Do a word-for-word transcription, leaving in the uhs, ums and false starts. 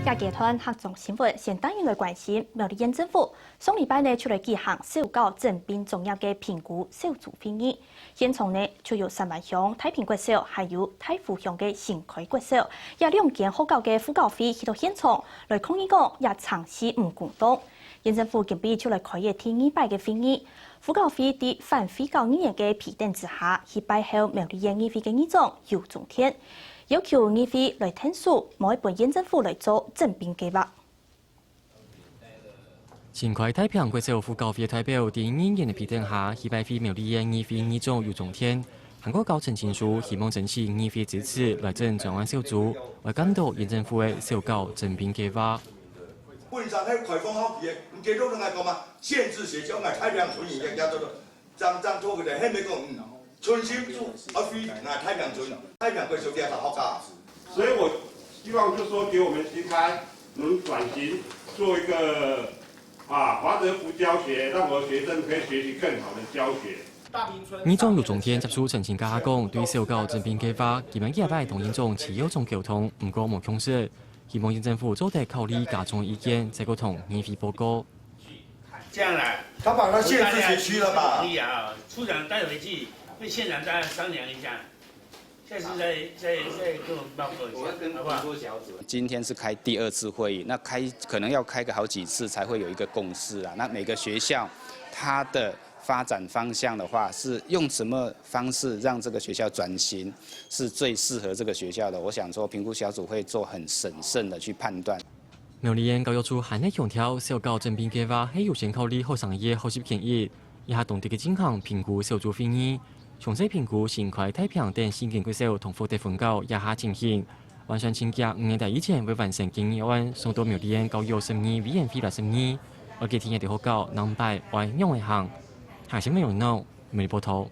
這階段客庄新聞先帶你來關心苗栗縣政府，上禮拜呢就來舉行小狗正病專業个評估小組會議，現場呢就有三灣鄉太平國小還有大湖鄉个新開國小，這兩間學校个護教會去到現場來抗議講，這程序毋公道。 縣政府今晡就來開个第二擺个會議。護教會在反會教議員个批准之下，去拜訪苗栗縣議會个議長游宗添，要求議會來𢯭手，毋愛分縣政府來做正病計畫。新開太平國小護教會个代表在議員个批准下，去拜會苗栗縣議會議長游宗添，還過交陳情書，希望爭取議會支持來整專案小組，來監督縣政府个小狗正病計畫。 本身係開放好奇个，毋過都同𠊎講嘛，限制學校，𠊎太平村人家做到，正正做个，係毋係講，嗯，存心做，啊，非，那太平村，太平國小个好好教。所以我希望就說給我們新開，能轉型做一個，啊，華德福教學，讓我的學生可以學習更好的教學。議長游宗添接受陳情个時講，對小狗正病計畫，佢愐幾擺同縣長徐耀宗溝通，毋過無共識。 希望縣政府做得考慮家長意見，再過同議會報告。這樣啦，他把它限制學區了吧？可以啊，處長帶回去，跟縣長大家商量一下，下次再再再跟我們報告一下，好不好？今天是開第二次會議，那開可能要開個好幾次才會有一個共識啊。那每個學校它的發展方向的話，是用什麼方式讓這個學校轉型，是最適合這個學校的？我想說，評估小組會做很審慎的去判斷。苗栗縣教育處還係強調，小狗正病計畫係優先考慮學生个學習權益，這下當值个進行評估小組會議，詳細評估新開太平等四間國小同福德分校這下情形。 完全清潔五月底以前會完成建議案，送到苗栗縣教育審議委員會來審議，愛決定這兜學校下擺愛仰仔行。下新聞內容，每日報導。